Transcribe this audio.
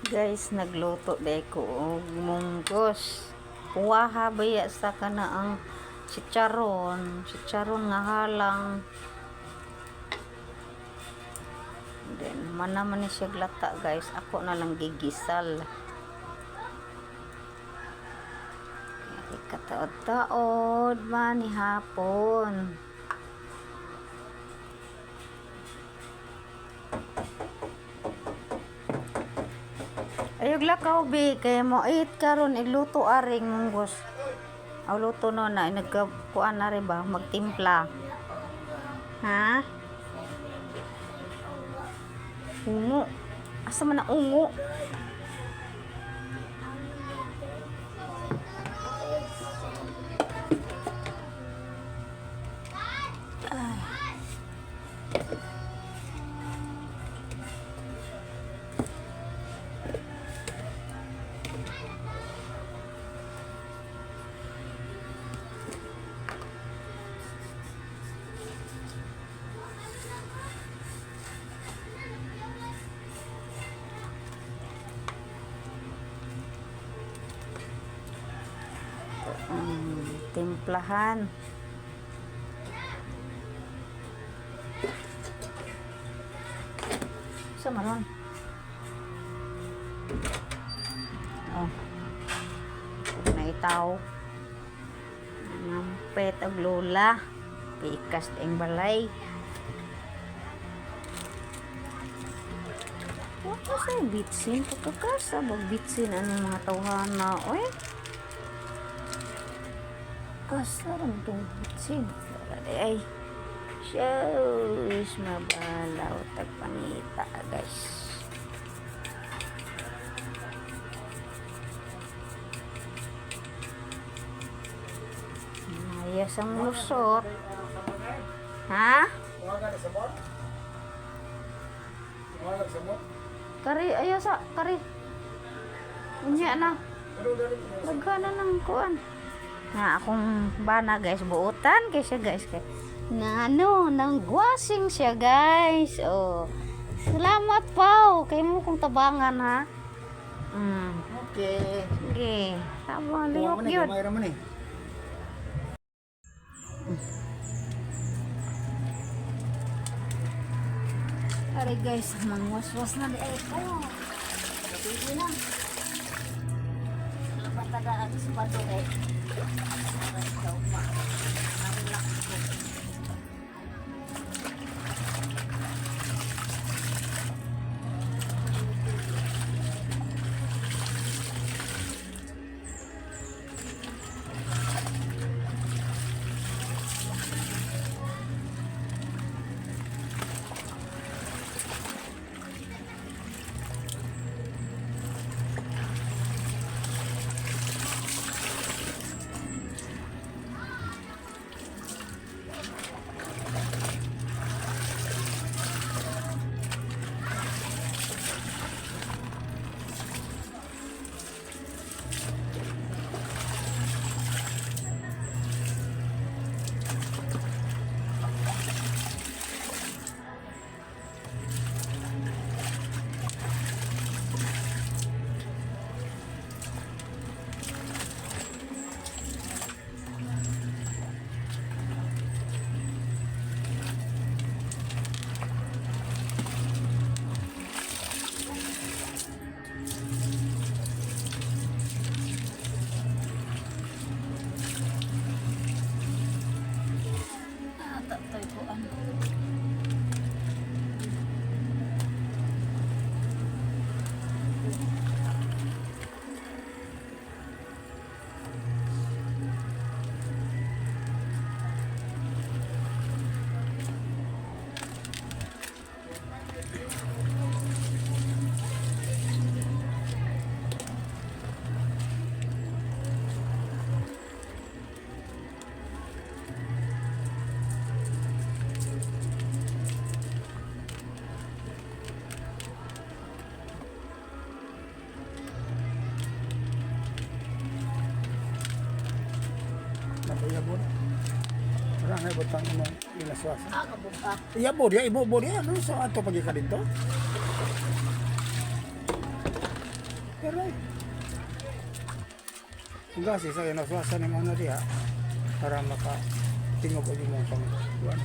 Guys, nagluto day ko og munggos. Kuwaha baya sa kana ang chicharon, chicharon nga halang. Then mana man ni siya glata, guys. Ako na lang gigisal. Kataod-taod man ni hapon. Ayog lakaw bi kay mo it karon igluto aring munggos. Aw luto no na nagkuan na rin ba magtimpla. Ha? Ungo. Asa man ang ungo? Timplahan. Sa maron? Oh. Naitaw. Ngampet og lola. Pikas ang balay. Wala sa bitsin. Pagkakasa, bag bitsin. Anong mga tawhana? Oy. Kasarang itong bitsin. Wala di ay. Shows, mabalaw. Tagpangita, guys. Ayos ang lusot. Ha? Kari, ayaw sa, kari. Unya na. Daghan na ng kuan. Nga akong bana, guys, buutan kay siya, guys, kay na ano, nang gwasing siya, guys. Oh. Salamat pao kay mo kong tabangan ha. Okay. Sige. Tama lihok yun. Gamay ra man eh. Ari guys, mangwaswas na di ay ko. Gabi na. Labatada ang isipado kay. Ikaw pa. Narelax ko. Ah, tatay ko ano. Napayabot. Wala nga butang mo ilaswas. Ah, kabuka. Iyabo diya, ibo diya no sa ato pagi ka dito. Pero ay. Ang gasi sa inaswasa ni mga diha para maka tingog og imong pang kuan.